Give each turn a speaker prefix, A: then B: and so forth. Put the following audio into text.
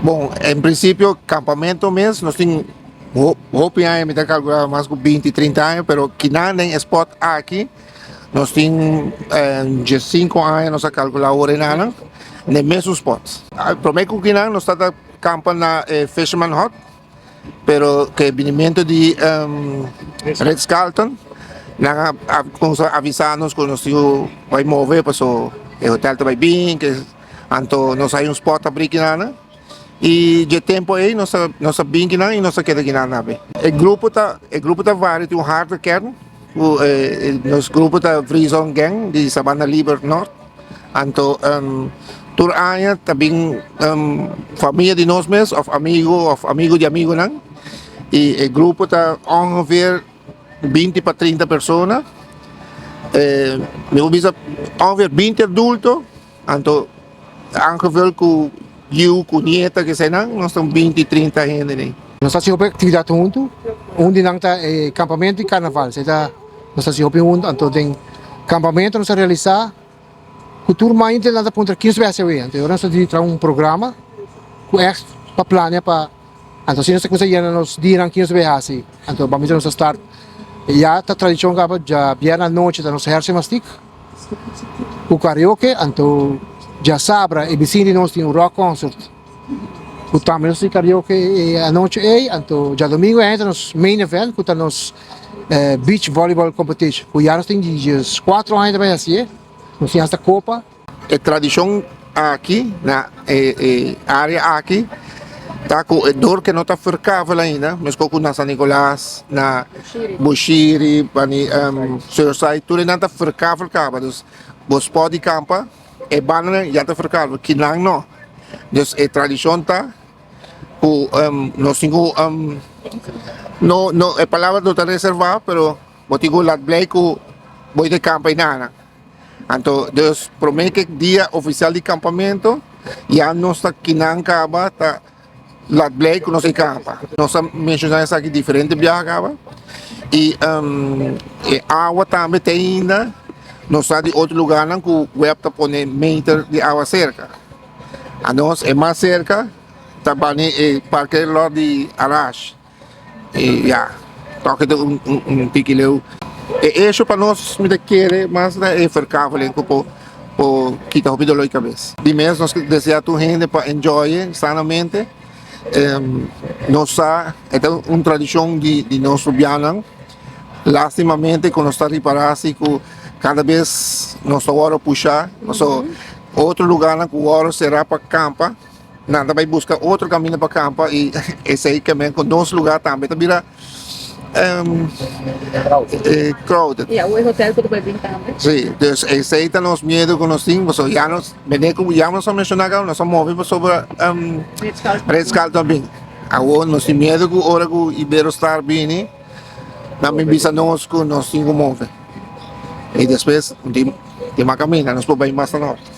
A: Bon, en prinsipio kampamentu mes nos tin hopi aña, mi ta kalkulá mas ku binti, trinta aña, pero kinan den e spòt aki nos tin diesinku aña nos a kalkulá ora e nan den mesun spòt. Promé ku kinan nos tabata kampa na e Fisherman Hut. Pero ku e binimentu di Ritz Carlton nan a kumsa avisa nos ku nos tin ku bai move paso e hotel ta bai bin anto nos hay un spot a bri kinan i dje tempu ei nos a nos a bin kinan i nos a keda kinan tambe. E grupo ta e grupo ta varia tin un harde kern ku nos grupo ta Vrizon Gang di Sabana Liber Nort. Anto tur aña ta bin famia di nos mes of amigo of amigo di amigonan y e grupo ta ongeveer binti pa trinta persona. Mi por bisa ongeveer binti adulto anto aangevuld cu yiu cu nieta kesenan nos ta un binti trinta hende den.
B: Nos ta haci hopi actividad hunto, un di nan ta e campamento y carnaval. Nos ta haci hopi hunto, anto den campamento nos ta realisa cu tur mainta nan ta puntra kin nos bay haci awe, anto e ora nos ta di traha un programa cu echt pa planea pa, anto asina nos ta cuminsa yena nos dianan kin nos bay haci, anto bamita nos ta start ya ta tradicion caba djabièrnè anochi ta nos hersenmastik cu karaoke, anto djasabra e bicin di nos tin un rock concert. Ku tambe nos tin karaoke e anochi ei, anto djadomingo ei ta nos main event ku ta nos beach volleyball competition ku ya nos tin di dieskuatro aña ta bai hasié, nos tin hasta kopa.
A: E tradishon aki na e área aki ta ku e dor ke no ta verkavel ainda, meskos ku na San Nicolas, na Bushiri, Surfside, tur esnan ta verkavel kaba, dus bo spòt di kampa. E bandanan ya ta verkavel, kinan no. Dus e tradishon ta ku nos tin ku no no e palabra no ta reservá pero bo tin ku laat blij ku bo ta kampa einan. Anto dus promé ku e dia ofisial di kampamentu ya nos ta kinan kaba ta Laat blij ku nos e kampa. Nos a menshoná esaki diferente biaha kaba i e awa tambe te ainda nos sa di otro lugarnan ku web ta pone meter di awa serka. Anos e mas serka ta bani e parke lòt di Arash. I ya, tòg e ta un tiki leu. E esho pa nos mi ta kere mas ta e verkaveling ku por por kita hopi dolor di kabes. Di mes nos desea tur hende pa enjoy sanamente. Nos sa e ta un tradishon di nos rubianan. Lastimamente ku nos ta ripará si ku kada bes nos ta wòrdu pusha pasobra otro lugarnan ku wòrdu será pa kampa. Nan ta bai buska otro kaminda pa kampa i esei ke men ku nos lugá tambe ta bira crowded.
C: I awe hotel ku ta bai bin tambe.
A: Si, dus esei ta nos miedu ku nos tin pasobra ya nos mene ku ya nos a menshoná kaba nos a move pasobra Ritz Carlton a bin. Awor nos tin miedu ku ora ku Iberostar bini nan bin bisa nos ku nos tin ku move i despues tin mas kaminda nos por bai mas na norte.